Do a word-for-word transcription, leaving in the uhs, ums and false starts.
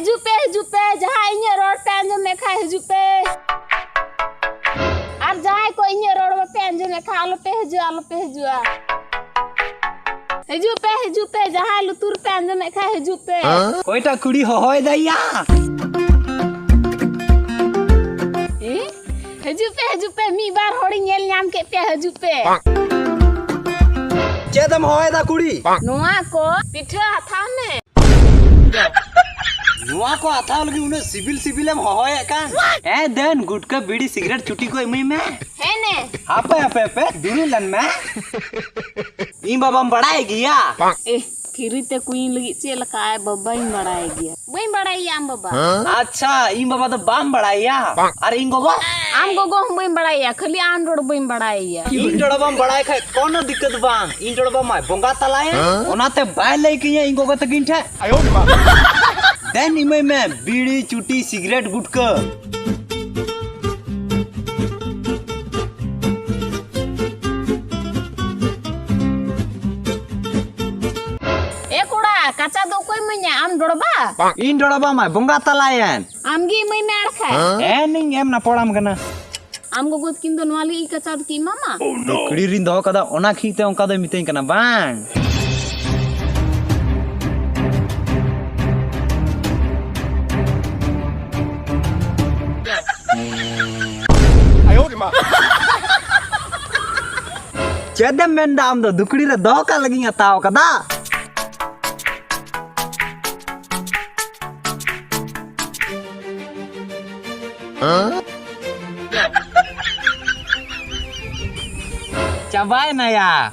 ᱦᱤᱡᱩᱜ ᱯᱮ, ᱦᱤᱡᱩᱜ ᱯᱮ, ᱡᱟᱦᱟᱸᱭ ᱤᱧᱟᱹᱜ ᱨᱚᱲ ᱯᱮ ᱟᱸᱡᱚᱢᱮᱫ ᱠᱷᱟᱱ ᱦᱤᱡᱩᱜ ᱯᱮ᱾ ᱟᱨ ᱡᱟᱦᱟᱸᱭ ᱠᱚ ᱤᱧᱟᱹᱜ ᱨᱚᱲ ᱵᱟᱯᱮ ᱟᱸᱡᱚᱢᱮᱫ ᱠᱷᱟᱱ ᱟᱞᱚᱯᱮ ᱦᱤᱡᱩᱜᱼᱟ, ᱟᱞᱚᱯᱮ ᱦᱤᱡᱩᱜᱼᱟ᱾ ᱦᱤᱡᱩᱜ ᱯᱮ, ᱦᱤᱡᱩᱜ ᱯᱮ, ᱡᱟᱦᱟᱸᱭ ᱞᱩᱛᱩᱨ ᱯᱮ ᱟᱸᱡᱚᱢᱮᱫ ᱠᱷᱟᱱ ᱦᱤᱡᱩᱜ ᱯᱮ᱾ ᱚᱠᱚᱭᱴᱟᱜ ᱠᱩᱲᱤ ᱦᱚᱦᱚᱭ ᱫᱟᱭᱟ? ᱮ? ᱦᱤᱡᱩᱜ ᱯᱮ, ᱦᱤᱡᱩᱜ ᱯᱮ, ᱢᱤᱫ ᱵᱟᱨ ᱦᱚᱲᱤᱧ ᱧᱮᱞ ᱧᱟᱢ ᱠᱮᱫ ᱯᱮᱭᱟ, ᱦᱤᱡᱩᱜ ᱯᱮ᱾ ᱪᱮᱫ ᱮᱢ ᱦᱚᱦᱚᱭᱮᱫᱟ ᱠᱩᱲᱤ? ᱱᱚᱣᱟ ᱠᱚ ᱯᱤᱴᱷᱟᱹ ᱦᱟᱛᱟᱣ ᱢᱮ᱾ ᱱᱚᱣᱟ ᱠᱚ ᱦᱟᱛᱟᱣ ᱞᱟᱹᱜᱤᱫ ᱩᱱᱟᱹᱜ ᱥᱤᱵᱤᱞ ᱥᱤᱵᱤᱞᱮᱢ ᱦᱚᱦᱚᱭᱮᱫ ᱠᱟᱱ? ᱦᱮᱸ ᱫᱮᱱ, ᱜᱩᱴᱠᱟᱹ, ᱵᱤᱲᱤ, ᱥᱤᱜᱨᱮᱴ, ᱪᱩᱴᱤ ᱠᱚ ᱤᱢᱟᱹᱧ ᱢᱮ᱾ ᱦᱮᱸ ᱱᱮ᱾ ᱦᱟᱯᱮ, ᱦᱟᱯᱮ, ᱦᱟᱯᱮ, ᱫᱩᱲᱩᱵ ᱞᱮᱱ ᱢᱮ᱾ ᱤᱧ ᱵᱟᱵᱟᱢ ᱵᱟᱲᱟᱭ ᱜᱮᱭᱟ? ᱮ, ᱯᱷᱤᱨᱤ ᱛᱮ ᱠᱩᱭᱤᱧ ᱞᱟᱹᱜᱤᱫ ᱪᱮᱫ ᱞᱮᱠᱟ? ᱟᱭ ᱵᱟᱵᱟᱧ ᱵᱟᱲᱟᱭ ᱜᱮᱭᱟ᱾ ᱵᱟᱹᱧ ᱵᱟᱲᱟᱭ ᱜᱮᱭᱟ ᱟᱢ ᱵᱟᱵᱟ᱾ ᱟᱪᱪᱷᱟ, ᱤᱧ ᱵᱟᱵᱟ ᱫᱚ ᱵᱟᱢ ᱵᱟᱲᱟᱭᱟ? ᱟᱨ ᱤᱧ ᱜᱚᱜᱚ? ᱟᱢ ᱜᱚᱜᱚ ᱦᱚᱸ ᱵᱟᱹᱧ ᱵᱟᱲᱟᱭᱟ, ᱠᱷᱟᱹᱞᱤ ᱟᱢ ᱨᱚᱲ ᱵᱟᱹᱧ ᱵᱟᱲᱟᱭᱟ᱾ ᱤᱧ ᱨᱚᱲ ᱵᱟᱢ ᱵᱟᱲᱟᱭ ᱠᱷᱟᱡ ᱠᱳᱱᱳ ᱫᱤᱠᱠᱟᱛ ᱵᱟᱝ, ᱤᱧ ᱨᱚᱲ ᱵᱟᱢ ᱵᱚᱸᱜᱟ ᱛᱟᱞᱟᱭᱮᱱ᱾ ᱚᱱᱟᱛᱮ ᱵᱟᱭ ᱞᱟᱹᱭ ᱠᱤᱧᱟ ᱤᱧ ᱜᱚᱜᱚ ᱛᱟᱹᱠᱤᱱ ᱴᱷᱮᱡ᱾ ᱫᱮᱱ ᱤᱢᱟᱹᱧ ᱢᱮ ᱵᱤᱲᱤ, ᱪᱩᱴᱤ, ᱥᱤᱜᱨᱮᱴ, ᱜᱩᱴᱠᱟᱹ᱾ ᱮ ᱠᱚᱲᱟ, ᱠᱟᱪᱟ ᱫᱚ ᱚᱠᱚᱭ ᱤᱢᱟᱹᱧᱟ? ᱟᱢ ᱰᱚᱲᱵᱟ? ᱤᱧ ᱰᱚᱲᱵᱟ ᱢᱟ ᱵᱚᱸᱜᱟ ᱛᱟᱞᱟᱭᱮᱱ᱾ ᱟᱢᱜᱮ ᱤᱢᱟᱹᱧ ᱢᱮ ᱟᱲᱠᱷᱟ᱾ ᱮᱱᱤᱧ ᱮᱢ ᱱᱟᱯᱚᱲᱟᱢ ᱠᱟᱱᱟ᱾ ᱟᱢ ᱜᱚᱜᱚ ᱛᱟᱹᱠᱤᱱ ᱫᱚ ᱱᱚᱣᱟ ᱞᱟᱹᱜᱤᱫ ᱠᱟᱪᱟ ᱫᱚᱠᱤᱱ ᱮᱢᱟᱢᱟ? ᱞᱩᱠᱲᱤ ᱨᱤᱧ ᱫᱚᱦᱚ ᱠᱟᱫᱟ, ᱚᱱᱟ ᱠᱷᱤᱡ ᱛᱮ ᱚᱱᱠᱟ ᱫᱚᱭ ᱢᱤᱛᱟᱹᱧ ᱠᱟᱱᱟ ᱵᱟᱝ? ᱪᱮᱫ ᱮᱢ ᱢᱮᱱᱫᱟ ᱟᱢ ᱫᱚ? ᱫᱩᱠᱲᱤ ᱨᱮ ᱫᱚᱦᱚ ᱠᱟᱜ ᱞᱟᱹᱜᱤᱫ ᱤᱧ ᱦᱟᱛᱟᱣ ᱠᱟᱫᱟ᱾ ᱪᱟᱵᱟᱭᱮᱱᱟᱭᱟ᱾